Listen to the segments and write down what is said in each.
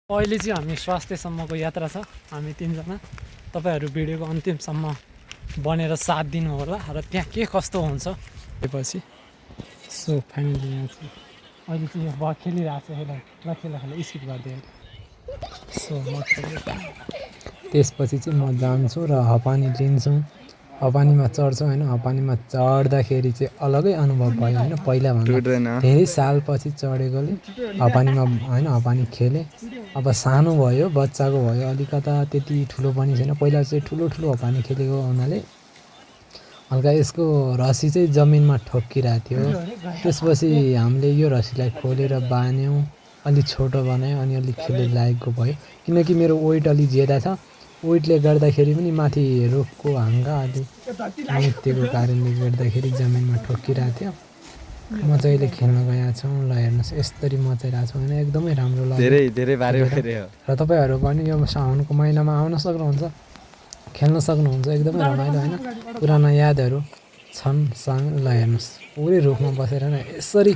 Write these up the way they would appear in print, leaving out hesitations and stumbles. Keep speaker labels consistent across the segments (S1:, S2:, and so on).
S1: अहिले चाहिँ हामी स्वास्थ्यसम्मको यात्रा छ। हामी तीनजना तपाईहरु भिडियोको अन्तिमसम्म बनेर साथ दिनु होला र त्यहाँ के कस्तो हुन्छ त्यसपछि। सो फाइनली यहाँ चाहिँ अहिले चाहिँ यो बल खेलिरहेको छ। हेर ल खेल स्किप गरिदिए। सो म त्यसपछि चाहिँ म जान्छु र हावापानी लिन्छु। हावापानीमा चढ्छु हैन। हावापानीमा चढ्दाखेरि चाहिँ अलगै अनुभव भयो हैन। पहिला भन्दा धेरै सालपछि चढेकोले हावापानीमा हैन हावापानी खेले। अब सानो भयो बच्चाको भयो अलिकता त्यति ठुलो पनि छैन। पहिला चाहिँ ठुलो हावापानी खेलेको हुनाले हल्का यसको रस्सी चाहिँ जमिनमा ठोक्किरहेको थियो। त्यसपछि हामीले यो रस्सीलाई खोलेर बान्यौँ, अलि छोटो बनायौँ अनि अलि खेल्ने लायकको भयो। किनकि मेरो वेट अलि ज्यादा छ। वेटले गर्दाखेरि पनि माथि रुखको हाँगा अलि नमित्तेको कारणले गर्दाखेरि जमिनमा ठोक्किरहेको थियो। मजाले खेल्न गएका छौँ। ल हेर्नुहोस् यसरी मचाइरहेको छौँ होइन। एकदमै राम्रो लाग्यो। धेरै बारे र तपाईँहरू पनि यो साउनको महिनामा आउन सक्नुहुन्छ, खेल्न सक्नुहुन्छ। एकदमै रमाइलो होइन। पुराना यादहरू छन् सँग। ल हेर्नुहोस् पुरै रुखमा बसेर नै यसरी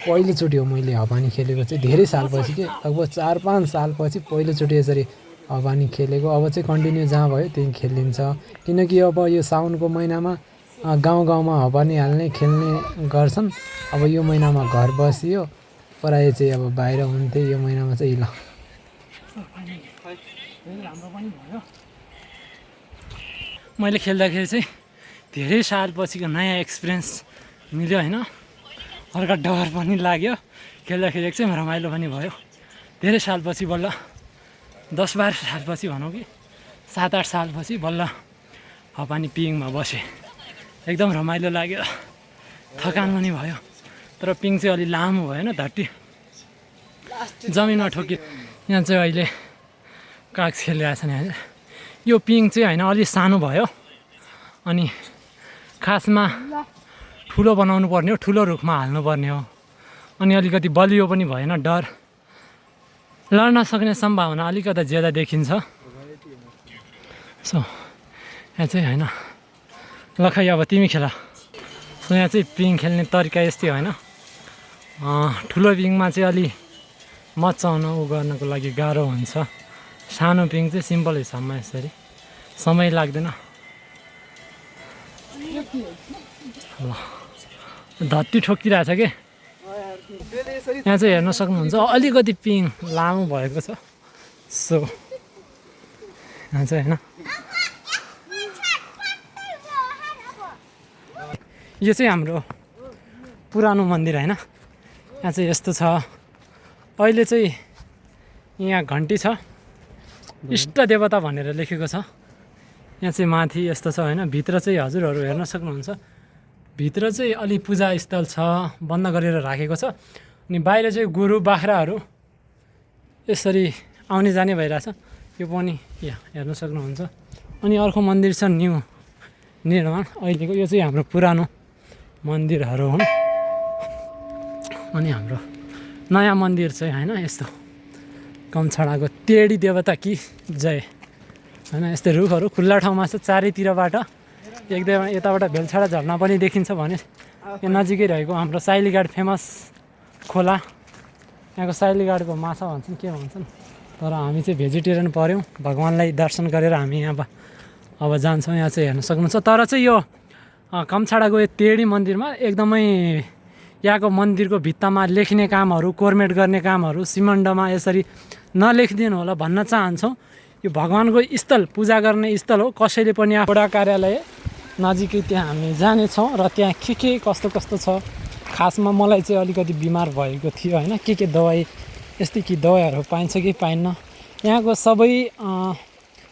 S1: पहिलोचोटि हो मैले हावापानी खेलेको चाहिँ। धेरै सालपछि के लगभग 4-5 सालपछि पहिलोचोटि यसरी हावापानी खेलेको। अब चाहिँ कन्टिन्यू जहाँ भयो त्यहीँ खेलिन्छ। किनकि अब यो साउनको महिनामा गाउँमा हावापानी हाल्ने खेल्ने गर्छन्। अब यो महिनामा घर बसियो, प्रायः चाहिँ अब बाहिर हुन्थे। यो महिनामा चाहिँ ल मैले खेल्दाखेरि चाहिँ धेरै सालपछिको नयाँ एक्सपिरियन्स मिल्यो होइन। हल्का डर पनि लाग्यो। खेल्दाखेरि एकदमै रमाइलो पनि भयो। धेरै सालपछि बल्ल 10-12 सालपछि भनौँ कि 7-8 सालपछि बल्ल हावापानी पिङमा बसेँ। एकदम रमाइलो लाग्यो। थकान पनि भयो। तर पिङ चाहिँ अलि लामो भएन। धट्टी जमिनमा ठोक्यो। यहाँ चाहिँ अहिले काग खेलिरहेको छ नि होइन। यो पिङ चाहिँ होइन अलि सानो भयो। अनि खासमा ठुलो बनाउनु पर्ने हो, ठुलो रुखमा हाल्नु पर्ने हो। अनि अलिकति बलियो पनि भएन। डर लड्न सक्ने सम्भावना अलिकति ज्यादा देखिन्छ। सो यहाँ चाहिँ होइन ल खै अब तिमी खेल। सो यहाँ चाहिँ पिङ खेल्ने तरिका यस्तै होइन। ठुलो पिङमा चाहिँ अलि मचाउन गर्नको लागि गाह्रो हुन्छ। सानो पिङ चाहिँ सिम्पल हिसाबमा यसरी समय लाग्दैन। ल धत्ती ठोकिरहेछ के। यहाँ चाहिँ हेर्न सक्नुहुन्छ अलिकति पिङ लामो भएको छ। सो यहाँ चाहिँ होइन यो चाहिँ हाम्रो पुरानो मन्दिर होइन। यहाँ चाहिँ यस्तो छ। अहिले चाहिँ यहाँ घन्टी छ, इष्ट देवता भनेर लेखेको छ। यहाँ चाहिँ माथि यस्तो छ होइन। भित्र चाहिँ हजुरहरू हेर्न सक्नुहुन्छ। भित्र चाहिँ अलि पूजा स्थल छ, बन्द गरेर राखेको छ। अनि बाहिर चाहिँ गोरु बाख्राहरू यसरी आउने जाने भइरहेछ। यो पनि यहाँ हेर्न सक्नुहुन्छ। अनि अर्को मन्दिर छ न्यू निर्माण अहिलेको। यो चाहिँ हाम्रो पुरानो मन्दिरहरू हुन्। अनि हाम्रो नयाँ मन्दिर चाहिँ होइन यस्तो कमछडाको तेडी देवता कि जय होइन। यस्तै रुखहरू खुल्ला ठाउँमा छ चारैतिरबाट। एकदम यताबाट भेलछडा झर्ना पनि देखिन्छ भने यो नजिकै रहेको हाम्रो साइलीघाट फेमस खोला। यहाँको साइलीघाटको माछा भन्छन् के भन्छन्। तर हामी चाहिँ भेजिटेरियन पऱ्यौँ। भगवान्लाई दर्शन गरेर हामी यहाँ अब जान्छौँ। यहाँ चाहिँ हेर्न सक्नुहुन्छ। तर चाहिँ यो कमछडाको यो तेडी मन्दिरमा एकदमै यहाँको मन्दिरको भित्तामा लेख्ने कामहरू, कोर्मेट गर्ने कामहरू सिमण्डमा यसरी नलेखिदिनु होला भन्न चाहन्छौँ। यो भगवान्को स्थल, पूजा गर्ने स्थल हो। कसैले पनि वडा कार्यालय नजिकै त्यहाँ हामी जानेछौँ र त्यहाँ के कस्तो छ। खासमा मलाई चाहिँ अलिकति बिमार भएको थियो होइन। के दबाई यस्तै कि दबाईहरू पाइन्छ कि पाइन्न। यहाँको सबै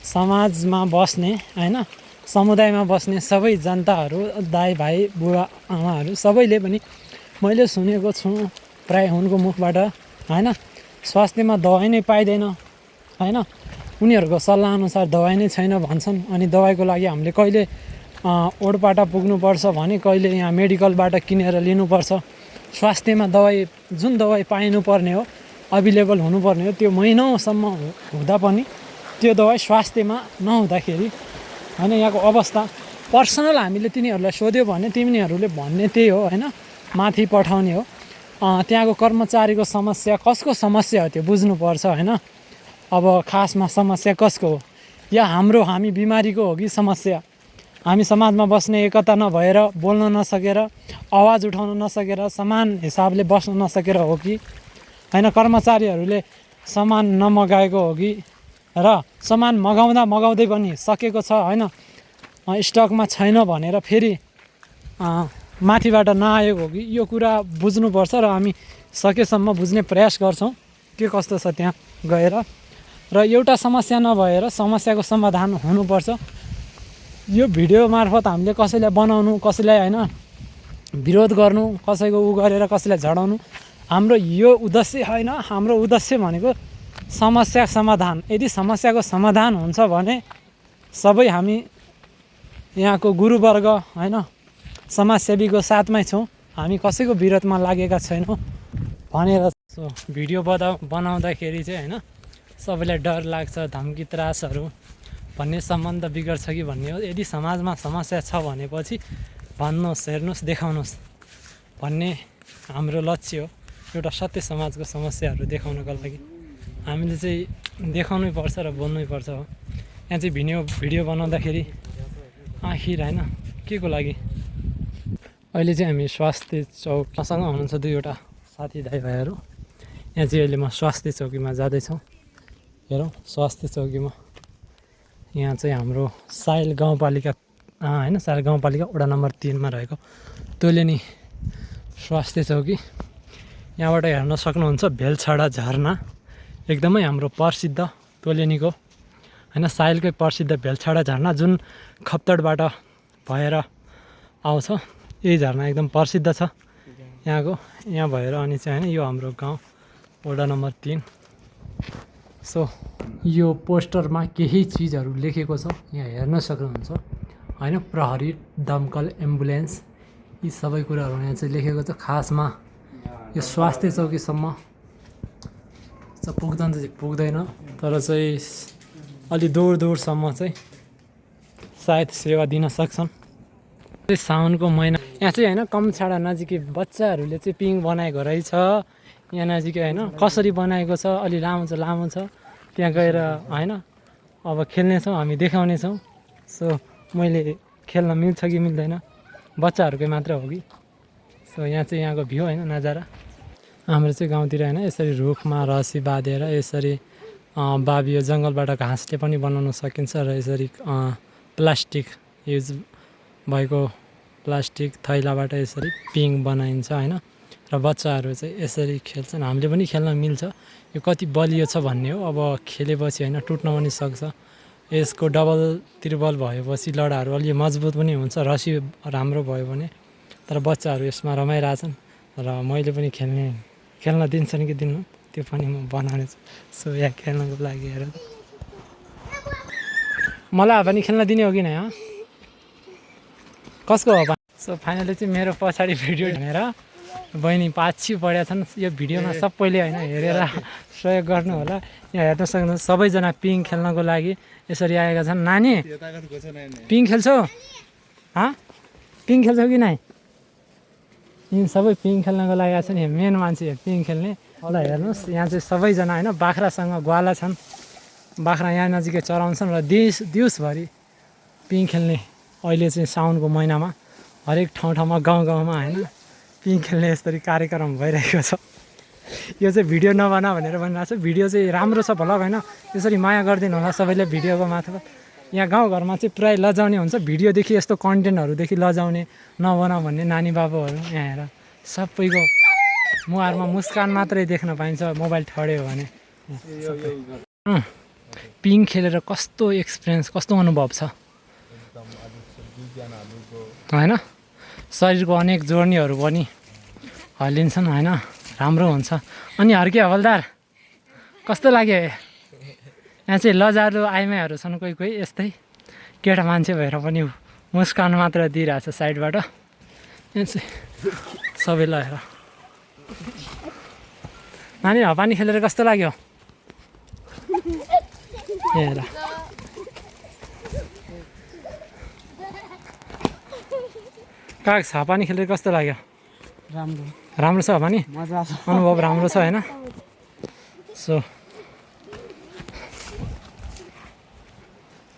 S1: समाजमा बस्ने होइन, समुदायमा बस्ने सबै जनताहरू, दाइ भाइ बुढा आमाहरू सबैले पनि मैले सुनेको छु प्रायः उनको मुखबाट होइन। स्वास्थ्यमा दबाई नै पाइँदैन होइन। उनीहरूको सल्लाहअनुसार दबाई नै छैन भन्छन्। अनि दबाईको लागि हामीले कहिले ओडपाटा पुग्नुपर्छ भने कहिले यहाँ मेडिकलबाट किनेर लिनुपर्छ। स्वास्थ्यमा दबाई जुन दबाई पाइनुपर्ने हो, अभाइलेबल हुनुपर्ने हो, त्यो महिनौसम्म हुँदा पनि त्यो दबाई स्वास्थ्यमा नहुँदाखेरि होइन। यहाँको अवस्था पर्सनल हामीले तिनीहरूलाई सोध्यो भने तिनीहरूले भन्ने त्यही हो होइन। माथि पठाउने हो। त्यहाँको कर्मचारीको समस्या कसको समस्या हो त्यो बुझ्नुपर्छ होइन। अब खासमा समस्या कसको हो, या हामी बिमारीको हो कि समस्या हामी समाजमा बस्ने एकता नभएर बोल्न नसकेर आवाज उठाउन नसकेर समान हिसाबले बस्न नसकेर हो कि होइन, कर्मचारीहरूले सामान नमगाएको हो कि, र सामान मगाउँदै पनि सकेको छ होइन, स्टकमा छैन भनेर फेरि माथिबाट नआएको हो कि, यो कुरा बुझ्नुपर्छ र हामी सकेसम्म बुझ्ने प्रयास गर्छौँ के कस्तो छ त्यहाँ गएर। र एउटा समस्या नभएर समस्याको समाधान हुनुपर्छ। यो भिडियो मार्फत हामीले कसैलाई बनाउनु, कसैलाई होइन विरोध गर्नु, कसैको उ गरेर कसैलाई झडाउनु हाम्रो यो उद्देश्य होइन। हाम्रो उद्देश्य भनेको समस्या समाधान। यदि समस्याको समाधान हुन्छ भने सबै हामी यहाँको गुरुवर्ग होइन समाजसेवीको साथमै छौँ, हामी कसैको विरोधमा लागेका छैनौँ भनेर। भिडियो बनाउँदाखेरि चाहिँ होइन सबैलाई डर लाग्छ, धम्की त्रासहरू भन्ने सम्बन्ध बिग्रछ कि भन्ने हो। यदि समाजमा समस्या छ भनेपछि भन्नुहोस्, हेर्नुहोस्, देखाउनुहोस् भन्ने हाम्रो लक्ष्य हो। एउटा सत्य समाजको समस्याहरू देखाउनको लागि हामीले चाहिँ देखाउनै पर्छ र बोल्नै पर्छ हो। यहाँ चाहिँ भिडियो बनाउँदाखेरि आखिर होइन के को लागि, अहिले चाहिँ हामी स्वास्थ्य चौकसँग हुनुहुन्छ दुईवटा साथी दाइ भाइहरू। यहाँ चाहिँ अहिले म स्वास्थ्य चौकीमा जाँदैछौँ। हेरौँ स्वास्थ्य चौकीमा यहाँ चाहिँ हाम्रो साइल गाउँपालिका होइन, साइल गाउँपालिका वडा नम्बर 3मा रहेको तोलेनी स्वास्थ्य चौकी। यहाँबाट हेर्न सक्नुहुन्छ भेलछडा झरना, एकदमै हाम्रो प्रसिद्ध तोलेनीको होइन साइलकै प्रसिद्ध भेलछडा झरना जुन खप्तडबाट भएर आउँछ। यही झरना एकदम प्रसिद्ध छ यहाँको, यहाँ भएर अनि चाहिँ होइन यो हाम्रो गाउँ वडा नम्बर 3। सो यो पोस्टरमा केही चिजहरू लेखेको छ, यहाँ हेर्न सक्नुहुन्छ होइन, प्रहरी, दमकल, एम्बुलेन्स, यी सबै कुराहरू यहाँ चाहिँ लेखेको छ। खासमा यो स्वास्थ्य चौकीसम्म पुग्दैन चाहिँ पुग्दैन, तर चाहिँ अलि दूरसम्म चाहिँ सायद सेवा दिन सक्छन्। साउनको महिना यहाँ चाहिँ होइन कमछाडा नजिकै बच्चाहरूले चाहिँ पिङ बनाएको रहेछ यहाँ नजिकै होइन। कसरी बनाएको छ अलि लामो छ, त्यहाँ गएर होइन अब खेल्नेछौँ, हामी देखाउनेछौँ। सो मैले खेल्न मिल्छ कि मिल्दैन बच्चाहरूकै मात्र हो कि। सो यहाँ चाहिँ यहाँको भ्यू होइन नजारा। हाम्रो चाहिँ गाउँतिर होइन यसरी रुखमा रसी बाँधेर यसरी बाबियो जङ्गलबाट घाँसले पनि बनाउन सकिन्छ र यसरी प्लास्टिक युज भएको प्लास्टिक थैलाबाट यसरी पिङ बनाइन्छ होइन, र बच्चाहरू चाहिँ यसरी खेल्छन्। हामीले पनि खेल्न मिल्छ, यो कति बलियो छ भन्ने हो। अब खेलेपछि होइन टुट्न पनि सक्छ, यसको डबल त्रिबल भएपछि लडाहरू अलि मजबुत पनि हुन्छ रसी राम्रो भयो भने। तर बच्चाहरू यसमा रमाइरहेछन् र मैले पनि खेल्न दिन्छन् कि दिनु त्यो पनि म बनाउने छु। सो यहाँ खेल्नको लागि हेर मलाई पनि खेल्न दिने हो कि नै कसको हो। सो फाइनली चाहिँ मेरो पछाडि भिडियो हेरेर बहिनी पाछी पढेका छन्। यो भिडियोमा सबैले होइन हेरेर सहयोग गर्नु होला। यहाँ हेर्न सक्नुहुन्छ सबैजना पिङ खेल्नको लागि यसरी आएका छन्। नानी पिङ खेल्छौ? पिङ खेल्छौ कि नै? यिन सबै पिङ खेल्नको लागि आएको छन्। यहाँ मेन मान्छे पिङ खेल्ने। ल हेर्नुहोस् यहाँ चाहिँ सबैजना होइन बाख्रासँग ग्वाला छन्, बाख्रा यहाँ नजिकै चराउँछन् र दिउँसभरि पिङ खेल्ने अहिले चाहिँ साउनको महिनामा हरेक ठाउँमा गाउँमा होइन पिङ खेल्ने यसरी कार्यक्रम भइरहेको छ। यो चाहिँ भिडियो नबना भनेर भनिरहेको छ। भिडियो चाहिँ राम्रो छ भ्लग होइन, त्यसरी माया गरिदिनु होला सबैले भिडियोको मार्फत। यहाँ गाउँघरमा चाहिँ पुरै लजाउने हुन्छ, भिडियोदेखि यस्तो कन्टेन्टहरूदेखि लजाउने नबना भन्ने नानी बाबुहरू। यहाँ हेर सबैको मुहारमा मुस्कान मात्रै देख्न पाइन्छ मोबाइल ठड्यो भने। पिङ खेलेर कस्तो एक्सपिरियन्स, कस्तो अनुभव छ होइन। शरीरको अनेक जोड्नीहरू पनि हल्लिन्छन् होइन, राम्रो हुन्छ। अनि हर्के हवलदार कस्तो लाग्यो? यहाँ चाहिँ लजारु आइमाईहरू छन् कोही यस्तै केटा मान्छे भएर पनि मुस्कान मात्र दिइरहेछ साइडबाट। यहाँ चाहिँ सबैलाई हेर नानी हावापानी खेलेर कस्तो लाग्यो? हेर काग हावापानी खेलेर कस्तो लाग्यो?
S2: राम्रो
S1: राम्रो छ भने
S2: मजा छ।
S1: अनुभव राम्रो छ होइन। सो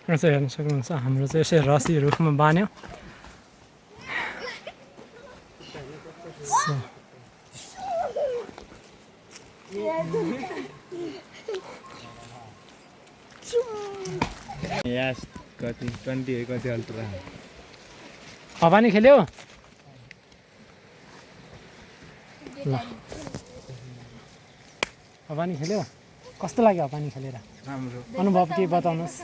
S1: यो चाहिँ हेर्न सक्नुहुन्छ हाम्रो चाहिँ यसै रसी रुखमा बान्यो। सो
S2: यस कति 20 कति अल्ट्रा
S1: हावानी खेल्यो ल हावानी खेल्यो कस्तो लाग्यो हावानी खेलेर
S2: राम्रो
S1: अनुभव के बताउनुहोस्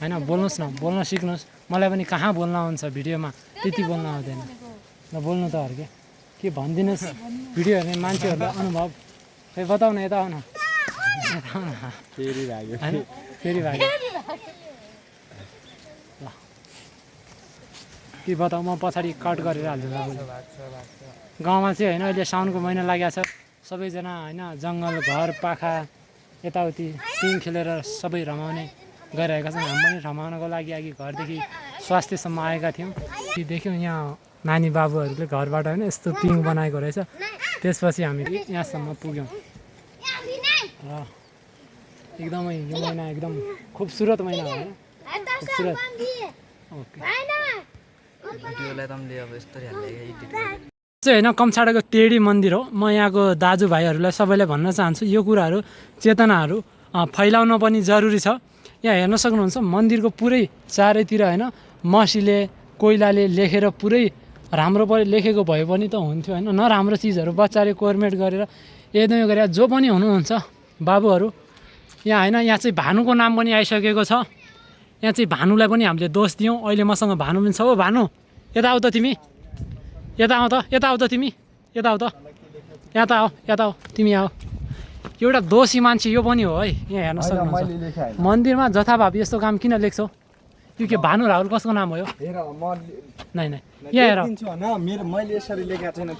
S1: होइन बोल्नुहोस् न बोल्न सिक्नुहोस् मलाई पनि कहाँ बोल्न आउँछ भिडियोमा त्यति बोल्न आउँदैन ल बोल्नु त अरू के भनिदिनुहोस् भिडियो हेर्ने मान्छेहरूलाई अनुभव खै बताउन यता आउन
S2: फेरि लाग्यो
S1: होइन फेरि भाग्यो ल के बताउँ म पछाडि कट गरेर हाल्छु गाउँमा चाहिँ होइन अहिले साउनको महिना लागेको छ सबैजना होइन जङ्गल घर पाखा यताउति टिम खेलेर सबै रमाउने गइरहेका छन्। हामी पनि रमाउनको लागि अघि घरदेखि स्वास्थ्यसम्म आएका थियौँ। देख्यौँ यहाँ नानी बाबुहरूले घरबाट होइन यस्तो पिङ बनाएको रहेछ। त्यसपछि हामी यहाँसम्म पुग्यौँ र एकदमै यो महिना एकदम खुबसुरत महिना हो होइन खुबसुरत। ओके चाहिँ होइन कमछाडाको तेडी मन्दिर हो। म यहाँको दाजुभाइहरूलाई सबैलाई भन्न चाहन्छु यो कुराहरू चेतनाहरू फैलाउन पनि जरुरी छ। यहाँ हेर्न सक्नुहुन्छ मन्दिरको पुरै चारैतिर होइन मसीले कोइलाले लेखेर पुरै राम्रो लेखेको भए पनि त हुन्थ्यो होइन नराम्रो चिजहरू बच्चाले कोर्मेट गरेर एकदमै गरेर जो पनि हुनुहुन्छ बाबुहरू यहाँ होइन यहाँ चाहिँ भानुको नाम पनि आइसकेको छ। यहाँ चाहिँ भानुलाई पनि हामीले दोष दियौँ। अहिले मसँग भानु पनि छ। ओ भानु यता आऊ त तिमी यता आऊ त यता आऊ त तिमी यता आऊ त यहाँ त आऊ यता आऊ तिमी आऊ। एउटा दोषी मान्छे यो पनि हो है। यहाँ हेर्न सक्नुहुन्छ मन्दिरमा जथाभावी यस्तो काम किन लेख्छौ? यो के भानु राहुल कसको नाम हो यो? नाइ नाइ यहाँ हेर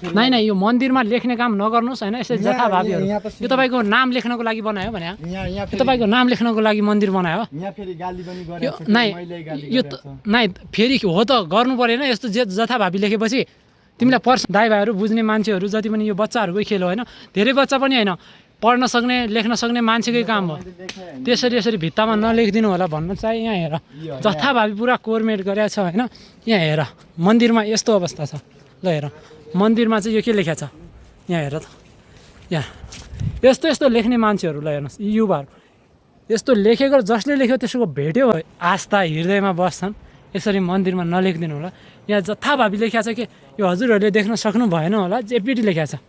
S1: नाइ नाइ यो मन्दिरमा लेख्ने काम नगर्नुहोस् होइन। यसरी जथाभावीहरू यो तपाईँको नाम लेख्नको लागि बनायो भने यो तपाईँको नाम लेख्नको लागि मन्दिर बनायो नाइ यो नाइ फेरि हो त गर्नु परेन यस्तो जथाभावी लेखेपछि तिमीलाई पर्छ। दाइ भाइहरू बुझ्ने मान्छेहरू जति पनि यो बच्चाहरूकै खेल हो होइन धेरै बच्चा पनि होइन पढ्न सक्ने लेख्न सक्ने मान्छेकै काम हो। त्यसरी यसरी भित्तामा नलेखिदिनु होला भन्न चाहिँ यहाँ हेर जथाभावी पुरा कोर्मेट गरेको छ होइन। यहाँ हेर मन्दिरमा यस्तो अवस्था छ ल हेर मन्दिरमा चाहिँ यो के लेखेको छ यहाँ हेर त यहाँ यस्तो यस्तो लेख्ने मान्छेहरू ल हेर्नुहोस् यी युवाहरू यस्तो लेखेको जसले लेख्यो त्यसको भेट्यो आस्था हृदयमा बस्छन्। यसरी मन्दिरमा नलेखिदिनु होला। यहाँ जथाभावी लेखेको छ कि यो हजुरहरूले देख्न सक्नु भएन होला जेपिटी लेखेको छ।